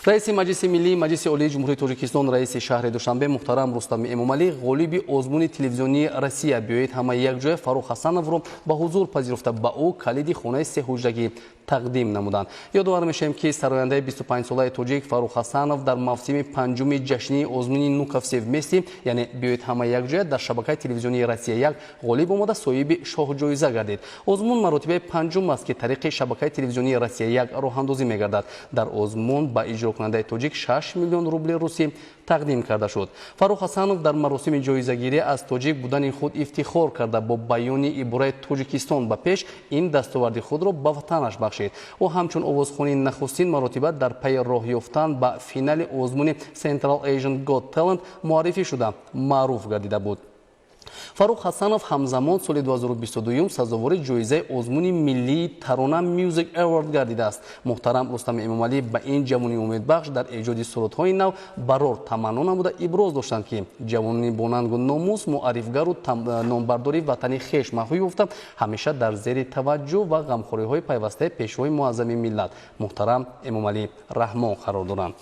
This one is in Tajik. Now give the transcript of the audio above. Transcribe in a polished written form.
Раиси Маҷлиси миллии Маҷлиси Олии Ҷумҳурии Тоҷикистон, раиси шаҳри Душанбе муҳтарам Рустами Эмомалӣ ғолиби озмуни телевизионии «Россия. Биёед ҳама якҷоя» Фаррух Ҳасановро ба ҳузур пазируфта, ба ӯ калиди хонаи сеҳуҷрагӣ тақдим намуданд. Ёдовар мешавем, ки сарояндаи 25-солаи тоҷик Фаррух Ҳасанов дар мавсими панҷуми ҷашнии озмуни «Ну-ка, все вместе», яъне «Биёед ҳама якҷоя» дар шабакаи телевизионии «Россия 1» ғолиб омада, соҳиби шоҳҷоиза гардид. Озмун маротибаи панҷум аст, ки тариқи шабакаи телевизионии «Россия 1» роҳандозӣ мегардад. Дар озмун ба иҷрокунандаи тоҷик 6 миллион рубли русӣ тақдим карда шуд. Фаррух Ҳасанов дар маросими ҷоизагирӣ аз тоҷик будани худ ифтихор карда, бо баёни ибораи «Тоҷикистон ба пеш» ин дастоварди худро ба ватанаш бахшид. Ӯ ҳамчун овозхони нахустин маротиба дар пайи роҳ ёфтан ба финали озмуни Central Asian Got Talent муаррифӣ шуда, маъруф гардида буд. Фаррух Ҳасанов ҳамзамон соли 2022 сазовори ҷоизаи озмуни миллии «Тарона Music Award» гардидааст. Муҳтарам Рустами Эмомалӣ ба ин ҷавони умедбахш дар эҷоди сурудҳои нав барор таманно намуда, иброз доштанд, ки ҷавонони бонангу номус муаррифгару номбардори ватани хеш маҳв ёфта, ҳамеша дар зери таваҷҷӯҳ ва ғамхориҳои пайвастаи Пешвои муаззами миллат муҳтарам Эмомалӣ Раҳмон қарор доранд.